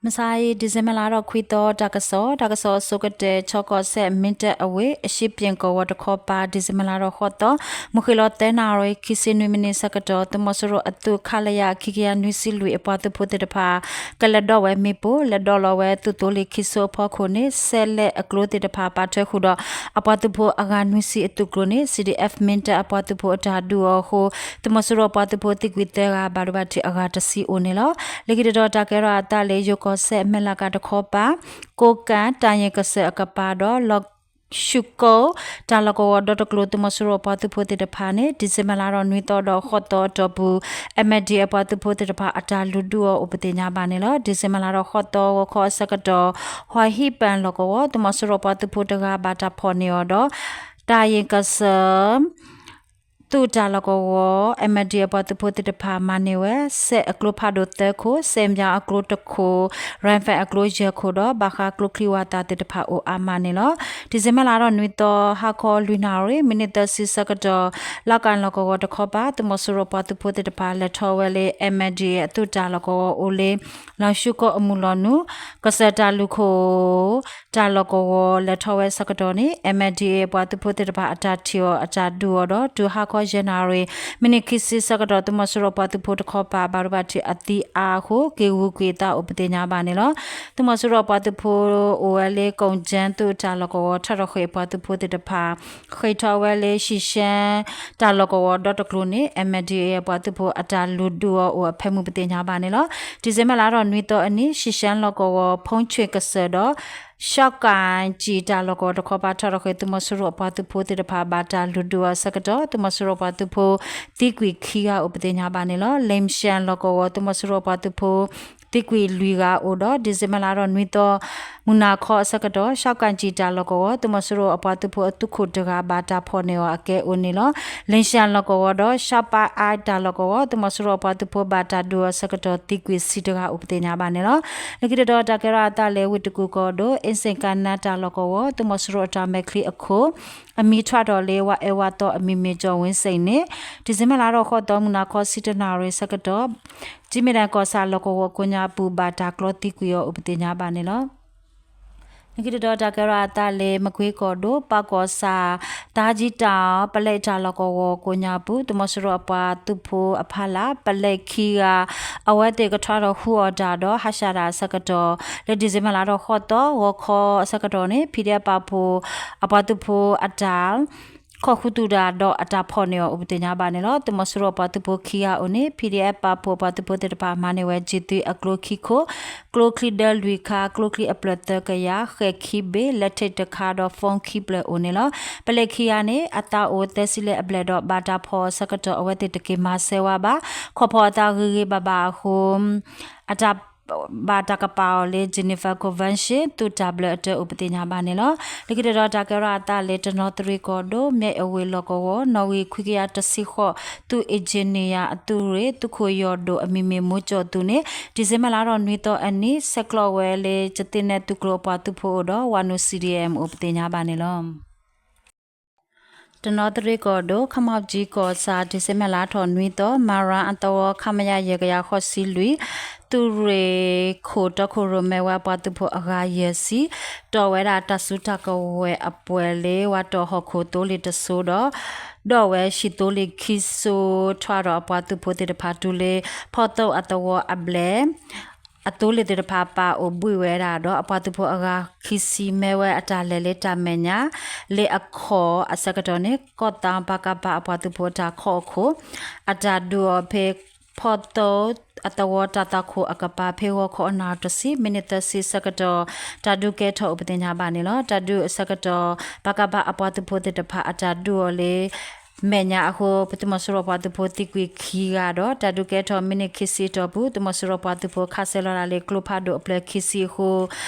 မုၢ်ဆါအံၤ December လါထီၣ်ခွံသီ တၢ်ကစီၣ်, တၢ်ကစီၣ်အဆိကတၢၢ် ခၠီကီၢ်စဲၣ် မ့ၢ်တဲၣ်အဝ့ၢ် အရှေ့ပြင် ကီၢ်ဝီၤတခီပၤ December လါထီၣ်ဃိးသီ မုၢ်ဃ့ၢ်လီၤသၢနၣ်ရံၣ် ခံဆံနွံမံးနံးဆၢကတီၢ် သုးမီၤစိရိၤအသုး ခလရ ခံကယၤနွံဆံလွံၢ် အပှၤသုးဖိသ့ၣ်တဖၣ် ကလဲၤဒိးဝဲမ့ၣ်ပိၢ် လဲၤဒိးလီၤဝဲသုးသိလ့ၣ်ခံစိအဖီခိၣ်န့ၣ် စဲးလဲးအကျိသ့ၣ်တဖၣ်ပာ်ထွဲဃုာ်ဒီး အပှၤသုးဖိအဂၤနွံဆံအသုးကျိၤန့ၣ် CDF မ့ၢ်တဲၣ်အပှၤသုးဖိအတၢ်ဒုးအီၤအဃိ သုးမီၤစိရိၤအပှၤသုးဖိသံကွံာ်သၢဂၤ ဘၣ်ဒိဘၣ်ထံးအဂၤတဆံအိၣ်န့ၣ်လီၤ. လၢခံတတီၤ တၢ်ကဲထီၣ်အသးလၢ ယိၤကီၢ်စဲၣ် မဲၢ်လးကၤတခီပၤ ကိးကၣ် တၢ်ယ့ၣ်ကစၢၢ်အကပၤဒီး လီၢ်ၡူကိၣ် တၢ်လီၢ်ကဝီၤဒီတကျိၤ သုးမီၤစိရိၤအပှၤသုးဖိသ့ၣ်တဖၣ်န့ၣ် December လါထီၣ်နွံသီဒီးဃိးသီအတီၢ်ပူၤ MNDAA အပှၤသုးဖိသ့ၣ်တဖၣ်အတၢ်လုၢ်ဒုးအီၤအိၣ်ပသ့ၣ်ညါဘၣ်န့ၣ်လီၤ. December လါထီၣ်ဃိးသီ ဂီၤခီအဆၢကတီၢ် ဟွါဟံၣ်ပၣ်လီၢ်ကဝီၤ သုးမီၤစိရိၤအပှၤသုးဖိတဂၤဘၣ်တၢ်ဖီၣ်န့ၢ်အီၤဒီး တၢ်ယ့ၣ်ကစၢၢ် သုးတၢ်လီၢ်ကဝီၤ MNDAA အပှၤသုးဖိသ့ၣ်တဖၣ်မၤန့ၢ်ဝဲ စဲးအကျိဖးဒိၣ်သၢခိၣ်, စဲးမၠါအကျိတခိၣ်, ရဲၣ်ဖဲၣ်အကျိယဲၢ်ခိၣ်ဒီး ဘၣ်ဃးကျိချံဝးသးသ့ၣ်တဖၣ်အိၣ်အါမးန့ၣ်လီၤ. December လါထီၣ်နွံသီ ဟါခီလွံၢ်နၣ်ရံၣ် မံးနံးသၢဆံဆၢကတီၢ် လါကၣ်လီၢ်ကဝီၤတခီပၤ သုးမီၤစိရိၤအပှၤသုးဖိသ့ၣ်တဖၣ် လဲၤထီၣ်ဝဲလၢ MNDAA အသုးတၢ်လီၢ်ကဝီၤအိၣ်လၢ လီၢ်ၡူကိၣ်အမုၢ်လီၤနုာ် ကစၢၢ်တၢ်လုၢ်ခိၣ် တၢ်လီၢ်ကဝီၤ လဲၤထီၣ်ဝဲဆၢကတီၢ်န့ၣ် MNDAA အပှၤသုးဖိသ့ၣ်တဖၣ်အတၢ်ထံၣ်အီၤအတၢ်ဒုးအီၤဒီး တုၤဟါခီယဲၢ်နၣ်ရံၣ် မံးနံးခံဆံဆၢကတီၢ် သုးမီၤစိရိၤအပှၤသုးဖိတခီပၤ ဘၣ်ဒိဘၣ်ထံးအသံအါအဃိ က့ၤဂုာ်ကွံာ်အသးအိၣ်ပသ့ၣ်ညါဘၣ်န့ၣ်လီၤ. သုးမီၤစိရိၤအပှၤသုးဖိအိၣ်ဝဲလၢ ကိၣ်ကၠၢၣ် သုးတၢ်လီၢ်ကဝီၤ ထီၣ်ထီၣ်ဃ့ၢ်အပှၤသုးဖိသ့ၣ်တဖၣ် ဃ့ၢ်ထီၣ်ဝဲလၢ ရှံၣ်ရှဲ တၢ်လီၢ်ကဝီၤဒီတကျိၤန့ၣ် MNDAA အပှၤသုးဖိအတၢ်လုၢ်ဒုးအီၤအိၣ်အဖၢမုၢ်ပသ့ၣ်ညါဘၣ်န့ၣ်လီၤ. December လါထီၣ်နွံသီအနံၤ ရှံၣ်ရှဲလီၢ်ကဝီၤ ဖီဆ့ၣ်ကစၢၢ်ဒီး ရှီကၣ်ကၠံၣ်တၢ်လီၢ်ကဝီၤတခီပၤ ထီၣ်ထီၣ်ဃ့ၢ် သုးမီၤစိရိၤအပှၤသုးဖိသ့ၣ်တဖၣ် ဘၣ်တၢ်လုၢ်ဒုးအီၤဆၢကတီၢ် သုးမီၤစိရိၤအပှၤသုးဖိ သံကွံာ်ခံဂၤအိၣ်ပသ့ၣ်ညါဘၣ်န့ၣ်လီၤ. လ့ၣ်ရှဲလီၢ်ကဝီၤ သုးမီၤစိရိၤအပှၤသုးဖိ သံကွံာ်လွံၢ်ဂၤအိၣ်ဒီး December လါထီၣ်နွံသီ မုၢ်နၤခီအဆၢကတီၢ် ရှီကၣ်ကၠံၣ်တၢ်လီၢ်ကဝီၤ သုးမီၤစိရိၤအပှၤသုးဖိအသုးခိၣ်တဂၤ ဘၣ်တၢ်ဖီၣ်န့ၢ်အီၤအကဲအိၣ်န့ၣ်လီၤ. လ့ၣ်ရှဲလီၢ်ကဝီၤဒီး ရှီပၢ်အါတၢ်လီၢ်ကဝီၤ သုးမီၤစိရိၤအပှၤသုးဖိဘၣ်တၢ်ဒုးအီၤဆၢကတီၢ် သံကွံာ်ဆံတဂၤအိၣ်ပသ့ၣ်ညါဘၣ်န့ၣ်လီၤ. လၢခံတတီၤ တၢ်ကဲထီၣ်အသးလၢ ဝ့ၢ်တကူၣ်ကီၢ်ဒိၣ် အ့စ့ၣ်ကနါတၢ်လီၢ်ကဝီၤ သုးမီၤစိရိၤအတၢ်မဲာ်ချံအခိၣ် အမံၤထွဲထီၣ်လၢ ဝါအဲၣ်ဝါသီအမံၤမ့ၢ် ကၠီၣ်ဝ့စ့ၣ်န့ၣ် December လါထီၣ်ဃိးသီ မုၢ်နၤခီဆံတၢနၣ်ရံၣ်ဆၢကတီၢ် ကၠံမဲၣ်ဒၣ်ကီၢ်ဆၣ်လီၢ်ကဝီၤကိးညါပူၤ ဘၣ်တၢ်ကျီသံကွံာ်အီၤအိၣ်ပသ့ၣ်ညါဘၣ်န့ၣ်လီၤ. လၢခံတတီၤ တၢ်ကဲထီၣ်အသးလၢ မကွ့ကီၢ်ဒိၣ် ပၢ်ကီၢ်ဆၣ် သါကၠံတၢ် ပလဲတၢ်လီၢ်ကဝီၤကိးညါပူၤ သုးမီၤစိရိၤအပှၤသုးဖိအဖီလာ် ပလဲခံဂၤ အဝဲသ့ၣ်ကထွါထီၣ်ဟူးအီၣ်တၢ်ဒီး ဟးဆှဲးတၢ်အဆၢကတီၢ် လၢ December လါထီၣ်ဃိးသီ ဂီၤခီအဆၢကတီၢ်န့ၣ် ဖံဒဲပာ်ဖှိၣ် အပှၤသုးဖိအတၢ် ခိးဃုာ်သူၣ်တၢ်ဒီးအတၢ်ဖီၣ်န့ၢ်အီၤအိၣ်ပသ့ၣ်ညါဘၣ်န့ၣ်လီၤ. သုးမီၤစိရိၤအပှၤသုးဖိခံဂၤအိၣ်န့ၣ် ဖံဒဲပာ်ဖှိၣ်အပှၤသုးဖိသ့ၣ်တဖၣ်မၤန့ၢ်ဝဲ ကၠံၣ်သွံအကျိခံခိၣ်, ကျိချံဒၢလွံၢ်ခါ, ကျိချံအဖျၢၣ်သၢကယၤ, ဃဲၣ်ခံဘ့ၣ်, လၢထံးတခါဒီး phone ခံဖျၢၣ်အိၣ်န့ၣ်လီၤ. ပလဲခံဂၤန့ၣ် အသးအိၣ်သၢဆံလၢအဘျဲၣ်ဒီး ဘၣ်တၢ်ဖီၣ်အဆၢကတီၢ် အဝဲသ့ၣ်တက့ၤမၤစၢၤဝဲဘၣ်. ခိးဖီၣ်အသးဂ့ၤဂ့ၤဘၣ်ဘၣ်အဃိ အတၢ် ဘၣ်တၢ်ကပာ်အီၤလၢ Geneva Convention သုးတၢ်ဘျၢအတၢ်အိၣ်ပသ့ၣ်ညါဘၣ်န့ၣ်လီၤ. လၢခံတတီၤ တၢ်ကဲထီၣ်အသးလၢ တနီသရံၣ်ကီၢ်ဒိၣ် မ့ၢ်အဝ့ၢ်လီၢ်ကဝီၤ နီၣ်ဂံၢ်ခွံကယၤတဆံဃိး သုးအ့ၣ်ကၠံနံယၤအသုးရ့ၣ် သုးခိၣ်ယီၢ်ဒိၣ်အမံၤမ့ၢ် မိၢ်ကၠီၣ်သူန့ၣ် December လါထီၣ်နွံသီအနံၤ ဆဲးကျိးဝဲလၢ ကသ့ၣ်နဲၣ်သုးကျိၤအပှၤသုးဖိအအိၣ်ဒီး ဝၤနုာ် C D M အိၣ်ပသ့ၣ်ညါဘၣ်န့ၣ်လီၤ. တနီသရံၣ်ကီၢ်ဒိၣ် ခမီကၠံကီၢ်ဆၣ် December လါထီၣ်နွံသီ မၤရၣ်အသဝီ ခမရ ယဲၢ်ကယၤဃိးဆံလွံၢ် သုးရ့ၣ်ခိၣ်တီခိၣ်ရိၣ်မဲဝဲအပှၤသုးဖိအဂၤယဲၢ်ဆံ တီၢ်ဝဲဒၣ်တၢ်စုတၢ်ကဝဲၤအပှဲၤလၢ ဝၤတီၢ်ဟီၣ်ခိၣ်သိလ့ၣ်တစိၤဒီး ဒီးဝဲဟံၣ်သိလ့ၣ်ခံစိၤ ထွါထီၣ်အပှၤသုးဖိသ့ၣ်တဖၣ်တုၤလၢ ဖီသိအသဝီအဘျဲၣ် အသိလ့ၣ်သ့ၣ်တဖၣ်ပာ်အိၣ်ဘှံးဝဲဒၣ်ဒီး အပှၤသုးဖိအဂၤခံဆံ မ့ၢ်ဝဲအတၢ်လဲၤလၢတၢ်မဲာ်ညါ လၢအခီၣ်အဆၢကတီၢ်န့ၣ် ကီၢ်သီ ပကဖ အပှၤသုးဖိအတၢ်ခီၣ်အခိၣ် အတၢ်ဒုးအီၤဖဲ ဖီသိအသဝီတၢ်သွၣ်ခိၣ်အကပၤ ဖဲဂီၤခီအနၣ်ရံၣ်တဆံ မံးနံးသၢဆံဆၢကတီၢ် တၢ်ဒုးကဲထီၣ်အိၣ်ပသ့ၣ်ညါဘၣ်န့ၣ်လီၤ. တၢ်ဒုးအဆၢကတီၢ် ပကဖ အပှၤသုးဖိသ့ၣ်တဖၣ် အတၢ်ဒုးအီၤလၢ မဲာ်ညါအဃိ သုးမီၤစိရိၤပှၤသုးဖိသံကွံာ်ခံဂၤဒီး တၢ်ဒုးကဲထီၣ်မံးနံးခံဆံအတီၢ်ပူၤ သုးမီၤစိရိၤပှၤသုးဖိခးစဲလီၤဒၣ်လၢ ကျိဖးဒိၣ်အဖျၢၣ်ခံဆံအဃိ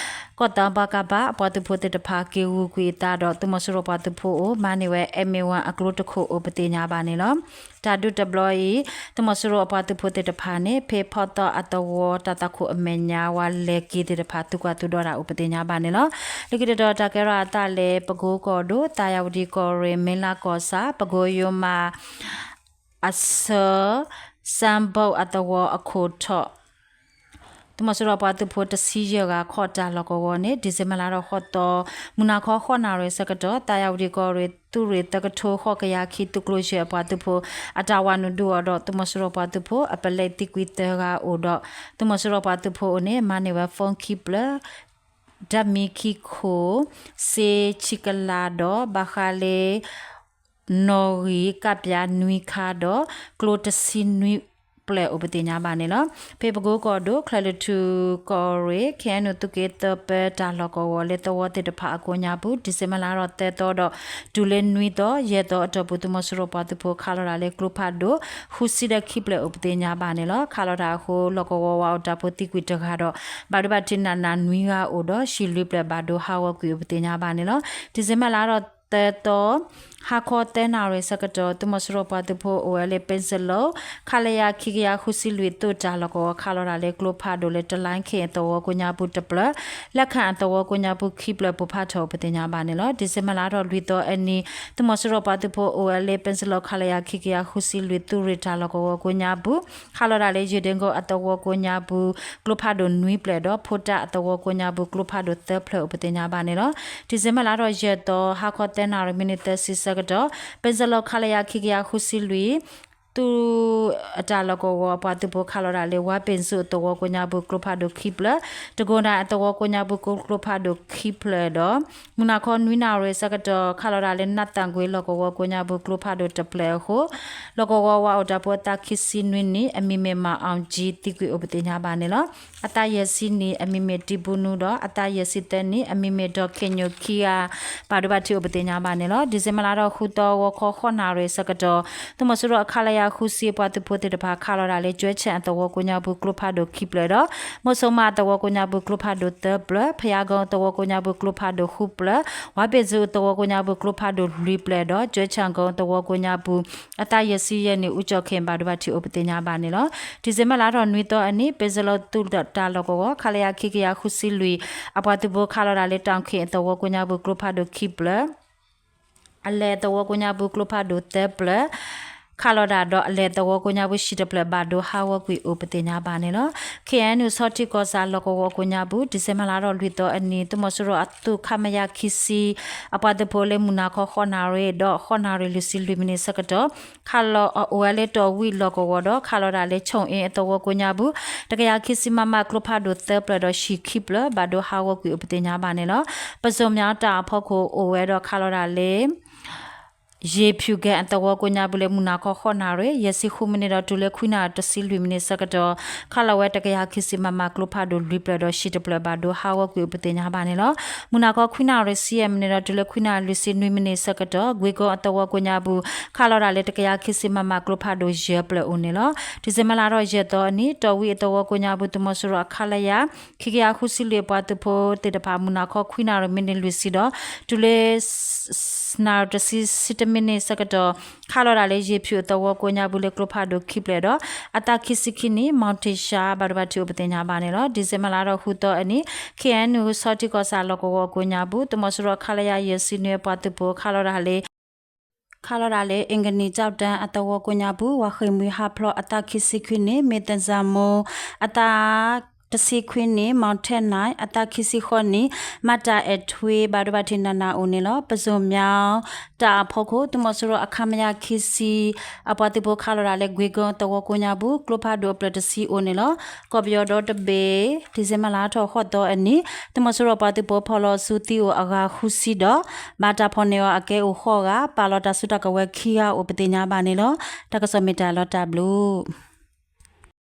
ကီၢ်သီ ပကဖ အပှၤသုးဖိသ့ၣ်တဖၣ်က့ၤဂုာ်ကွံာ်အသးဒီး သုးမီၤစိရိၤပှၤသုးဖိအအိၣ် မၤန့ၢ်ဝဲ M A one အကျိတခိၣ်အိၣ်ပသ့ၣ်ညါဘၣ်န့ၣ်လီၤ. တၢ်ဒုးတဘျီအံၤ သုးမီၤစိရိၤအပှၤသုးဖိသ့ၣ်တဖၣ်န့ၣ် ဖဲဖီသိအသဝီတၢ်သွၣ်ခိၣ်အမဲာ်ညါ ဝၤလဲၤက့ၤသ့ၣ်တဖၣ် သုးကွၢ်သုးဒီတၢ်အိၣ်ပသ့ၣ်ညါဘၣ်န့ၣ်လီၤ. လၢခံတတီၤ တၢ်ကဲထီၣ်အသးလၢ ပကိကီၢ်ဒိၣ် သၢယၣ်ဝတံၣ်ကီၢ်ရ့ၣ် မ့ၢ်လးကီၢ်ဆၣ် ပကိယိမး အဆၢ စၣ်ဘီၣ်အသဝီအခိၣ်ထီၣ် သုးမီၤစိရိၤပှၤသုးဖိတဆံယဲၢ်ဂၤခီၣ်တၢ်လီၢ်ကဝီၤန့ၣ် December လါထီၣ်ဃိးသီ မုၢ်နၤခီဃိးနၣ်ရံၣ်ဆၢကတီၢ် သးယၤဝတံၣ်ကီၢ်ရ့ၣ် သုးရ့ၣ်သၢကထိ ဃိးကယၤခံသုးကျိၤယဲၢ်အပှၤသုးဖိ အတၢ်ဝးနုာ်ဒုးအီၤဒီး သုးမီၤစိရိၤပှၤသုးဖိ အပလဲသံကွံာ်သၢဂၤအိၣ်ဒီး သုးမီၤစိရိၤပှၤသုးဖိအအိၣ်န့ၣ် မၤန့ၢ်ဝဲ phone ခံဖျၢၣ် ဓာတ်မီးခံခိၣ်, စ့ဆံကလးဒီး ဘၣ်ဃးလၢ နီၣ်ဂံၢ်ကးပၠးနွံခါဒီး ကျိတဆံနွံပျဲၢ်အိၣ်ပသ့ၣ်ညါဘၣ်န့ၣ်လီၤ. ဖဲပကိကီၢ်ဒိၣ် ချၢၣ်လွံၢ်ထူၣ်ကီၢ်ရ့ၣ် ခ့ၣ်အဲၣ်ယူၣ် သုးက့သၢပၢတၢ်လီၢ်ကဝီၤလၢသဝီသ့ၣ်တဖၣ်အကိးညါပူၤ December လါထီၣ်သၢသီဒီး တုၤလၢနွံသီ ယဲၢ်သီအတီၢ်ပူၤ သုးမီၤစိရိၤပှၤသုးဖိခးလီၤတၢ်လၢကျိဖးဒိၣ် ဃုဆံဒီးခံဖျၢၣ်အိၣ်ပသ့ၣ်ညါဘၣ်န့ၣ်လီၤ. ခးလီၤတၢ်အဃိ လီၢ်ကဝီၤဝးအိၣ်တၢ်ဖိသံကွံာ်တဂၤဒီး ဘၣ်ဒိဘၣ်ထံးနးနးနွံဂၤအိၣ်ဒီး ဟံၣ်လွံၢ်ပျဲၢ်ဘၣ်ဒိဟးဂီၤကွံာ်အိၣ်ပသ့ၣ်ညါဘၣ်န့ၣ်လီၤ. December လါထီၣ်သၢသီ ဟါခီသၢနၣ်ရံၣ်ဆၢကတီၢ် သုးမီၤစိရိၤပှၤသုးဖိအိၣ်ဝဲလၢ ပ့စလိၣ် ခလရ ခံကယၤဃုဆံလွံၢ် သုးတၢ်လီၢ်ကဝီၤ ခးလီၤတၢ်လၢကျိဖးဒိၣ်လၢ တလါခ့ၣ် အသဝီကိးညါပူၤတဖျၢၣ်, လၢခၣ် အသဝီကိးညါပူၤခံဖျၢၣ် ပိၢ်ဖးထီၣ်အိၣ်ပသ့ၣ်ညါဘၣ်န့ၣ်လီၤ. December လါထီၣ်လွံၢ်သီအနံၤ သုးမီၤစိရိၤပှၤသုးဖိအိၣ်ဝဲလၢ ပ့စလိၣ် ခလရ ခံကယၤဃုဆံလွံၢ် သုးရ့ၣ်တၢ်လီၢ်ကဝီၤကိးညါပူၤ ခးလီၤတၢ်လၢ ယ့ၣ်ဒ့ကိအသဝီကိးညါပူၤ ကျိဖးဒိၣ်နွံဖျၢၣ်ဒီး ဖိတၢ်အသဝီကိးညါပူၤ ကျိဖးဒိၣ်သၢဖျၢၣ်အိၣ်ပသ့ၣ်ညါဘၣ်န့ၣ်လီၤ. December လါထီၣ်ယဲၢ်သီ ဟါခီသၢနၣ်ရံၣ် မံးနံးသၢဆံဆၢကတီၢ် ပ့စလိၣ် ခလရ ခံကယၤဃုဆံလွံၢ် သုးအတၢ်လီၢ်ကဝီၤအပှၤသုးဖိခးလီၤတၢ်လၢ ဝါပ့ၤစူးအသဝီကိးညါပူၤ ကျိဖးဒိၣ်ခံဖျၢၣ်, တကိးဒၣ်အသဝီကိးညါပူၤ ကျိဖးဒိၣ်ခံဖျၢၣ်ဒီး မုၢ်နၤခီနွံနၣ်ရံၣ်ဆၢကတီၢ် ခးလီၤတၢ်လၢ နးသၣ်ကွ့ၤလီၢ်ကဝီၤကိးညါပူၤ ကျိဖးဒိၣ်တဖျၢၣ်အဃိ လီၢ်ကဝီၤဝးအိၣ်တၢ်ဖိအသးခံဆံနွံနံၣ် အမံၤမ့ၢ် မၤအီၣ်ကၠံ သံကွံာ်အိၣ်ပသ့ၣ်ညါဘၣ်န့ၣ်လီၤ. အသးယဲၢ်ဆံနံၣ် အမံၤမ့ၢ် တံဘူနူဒီး အသးယဲၢ်ဆံသၢနံၣ် အမံၤမ့ၢ်ဒီးခ့ၣ်ညိၣ်ခံဂၤ ဘၣ်ဒိဘၣ်ထံးအိၣ်ပသ့ၣ်ညါဘၣ်န့ၣ်လီၤ. December လါထီၣ်ဃုသီ ဂီၤခီဃိးနၣ်ရံၣ်ဆၢကတီၢ် သုးမီၤစိရိၤအ ခလရ ဃုဆံအပှၤသုးဖိသ့ၣ်တဖၣ် ခးလီၤတၢ်လၢ ကၠွဲဆၣ်အသဝီကိးညါပူၤ ကျိဖးဒိၣ်ခံဖျၢၣ်ဒီး မိၢ်စိမါအသဝီကိးညါပူၤ ကျိဖးဒိၣ်သၢဖျၢၣ်, ဖယါကီအသဝီကိးညါပူၤ ကျိဖးဒိၣ်ဃုဖျၢၣ်, ဝါပ့ၤစူးအသဝီကိးညါပူၤ ကျိဖးဒိၣ်လွံၢ်ဖျၢၣ်ဒီး ကၠွဲဆၣ်ကီအသဝီကိးညါပူၤ အသးယဲၢ်ဆံယဲၢ်နံၣ် အူကၠီၣ်ခ့ၣ် ဘၣ်ဒိဘၣ်ထံးအိၣ်ပသ့ၣ်ညါဘၣ်န့ၣ်လီၤ. December လါထီၣ်နွံသီအနံၤ ပ့စလိၣ်သုးတၢ်လီၢ်ကဝီၤ ခလရ ခံကယၤဃုဆံလွံၢ် အပှၤသုးဖိခးလီၤတၢ်လၢ တၢ်ခ့ၣ်အသဝီကိးညါပူၤ ကျိဖးဒိၣ်ခံဖျၢၣ် အလဲၤအသဝီကိးညါပူၤ ကျိဖးဒိၣ်သၢဖျၢၣ် ခးလီၤတၢ်ဒီး အလဲၤအသဝီကိးညါပူၤ ဟံၣ်တဖျၢၣ် ဘၣ်ဒိဟးဂီၤကွံာ်အိၣ်ပသ့ၣ်ညါဘၣ်န့ၣ်လီၤ. ခ့ၣ်အဲၣ်ယူၣ် ဆီထံကီၢ်ဆၣ်လီၢ်ကဝီၤကိးညါပူၤ December လါထီၣ်လွံၢ်သီအနံၤ သုးမီၤစိရိၤအသုး ခမရ ခံဆံ အပှၤသုးဖိလၢ မုၢ်နၤခီဃိးနၣ်ရံၣ်ဒီး ဃိးနၣ်ရံၣ်လွံၢ်ဆံလွံၢ်မံးနံးဆၢကတီၢ် ခးလီၤအိၣ်ဝဲလၢတီၢ်ဝံၣ်လီၢ်ကဝီၤဒီး ခးလီၤတၢ်လၢ ဆိၣ်အ့အသဝီကိးညါပူၤ တကယၤခံဆံ မမ ကျိဖးဒိၣ်သၢဖျၢၣ်ဒီး ဟံၣ်ခံဖျၢၣ် ဘၣ်ဒိဟးဂီၤကွံာ်အိၣ်ပသ့ၣ်ညါဘၣ်န့ၣ်လီၤ. ပစိာ်မၠီတၢ်အဖီခိၣ်အိၣ်ဝဲဒီးခးလီၤတၢ်လၢ ယ့ၤဖၠူၣ်ကဲအသဝီကိးညါပူၤလၢ မုၢ်နၤခီဃိးနၣ်ရံၣ် ယဲၢ်ဆံဃုမံးနံးဒီး တုၤလၢခွံနၣ်ရံၣ်တဆံလွံၢ်မံးနံးဆၢကတီၢ် ခးလီၤဝဲ တကယၤခံဆံ မမ ကျိဖးဒိၣ်လွံၢ်ဖျၢၣ်ဒီး ဟံၣ်တဖျၢၣ် ဘၣ်ဒိဟးဂီၤကွံာ်အိၣ်ပသ့ၣ်ညါဘၣ်န့ၣ်လီၤ. မုၢ်နၤခီခွံနၣ်ရံၣ်ဆံယဲၢ်မံးနံးဒီး တုၤလၢခွံနၣ်ရံၣ်လွံၢ်ဆံနွံမံးနံးဆၢကတီၢ် ကွ့ကိအသဝီကိးညါပူၤ ခးလီၤတၢ်လၢ တကယၤခံဆံ မမ ကျိဖးဒိၣ်ယဲၢ်ဖျၢၣ်အိၣ်န့ၣ်လီၤ. December လါထီၣ်ယဲၢ်သီအနံၤ တီၢ်ဝံၣ်အသဝီကိးညါပူၤ သုးမီၤစိရိၤအ ခလရ ခံကယၤဃုဆံလွံၢ် အပှၤသုးဖိသ့ၣ်တဖၣ် မုၢ်နၤခီခွံနၣ်ရံၣ်မံးနံးလွံၢ်ဆံဒီး တုၤလၢ နၣ်ရံၣ်တဆံ ဆံတမံးနံးဆၢကတီၢ် ခးလီၤတၢ်လၢ ယ့ၤဖၠူၣ်အသဝီကိးညါပူၤလၢ ကျိဖးဒိၣ်ခံဖျၢၣ်ဒီး အသးခံဆံခံနံၣ် မီၣ်ထံၣ်ရှါ ဘၣ်ဒိဘၣ်ထံးအိၣ်ပသ့ၣ်ညါဘၣ်န့ၣ်လီၤ. December လါထီၣ်ဃုသီအနံၤ ခ့ၣ်အဲၣ်ယူၣ် ဆီထံကီၢ်ဆၣ်လီၢ်ကဝီၤကိးညါပူၤ သုးမီၤစိရိၤ ခလရ ယဲၢ်ဆံနွံ အပှၤသုးဖိ ခးလီၤတၢ်လၢ ခးလီၤတၢ်လၢ အ့ၣ်ကနံၣ် ကၠီၣ်တၢ်အသဝီကိးညါပူၤ ဝၤဃ့ၢ်မှံဟးဖျိး အသးခံဆံခွံနံၣ်, မ့ၢ်သၣ်စၢ်မိၢ် အသးတဆံခွံနံၣ်, မီၣ်ထဲၣ်နဲၣ် အသးခံဆံဃိးနံၣ်, မၤတၢ်အဲၣ်ထွ့ ဘၣ်ဒိဘၣ်ထံးနးနးအိၣ်န့ၣ်လီၤ. ပစိာ်မၠီတၢ်အဖီခိၣ် သုးမီၤစိရိၤအ ခမရ ခံဆံ အပှၤသုးဖိခးလီၤတၢ်လၢ ကွ့ကိအသဝီကိးညါပူၤ ကျိဖးဒိၣ်အဖျၢၣ်တဆံအိၣ်န့ၣ်လီၤ. ကီၢ်ပယီၤဒီတဘ့ၣ် December လါထီၣ်ဃိးသီအနံၤ သုးမီၤစိရိၤပှၤသုးဖိဖီၣ်လီၤဆူသံအိၣ်အဂၤဃုဆံဒီး ဘၣ်တၢ်ဖီၣ်န့ၢ်အီၤအကဲအိၣ်ဃိးဂၤ, ပာ်လီၤတၢ်စုတၢ်ကဝဲၤခံဂၤအိၣ်ပသ့ၣ်ညါဘၣ်န့ၣ်လီၤ. တၢ်ကစီၣ်မ့ၢ်တၢ်လီၤတၢ်ဘျုး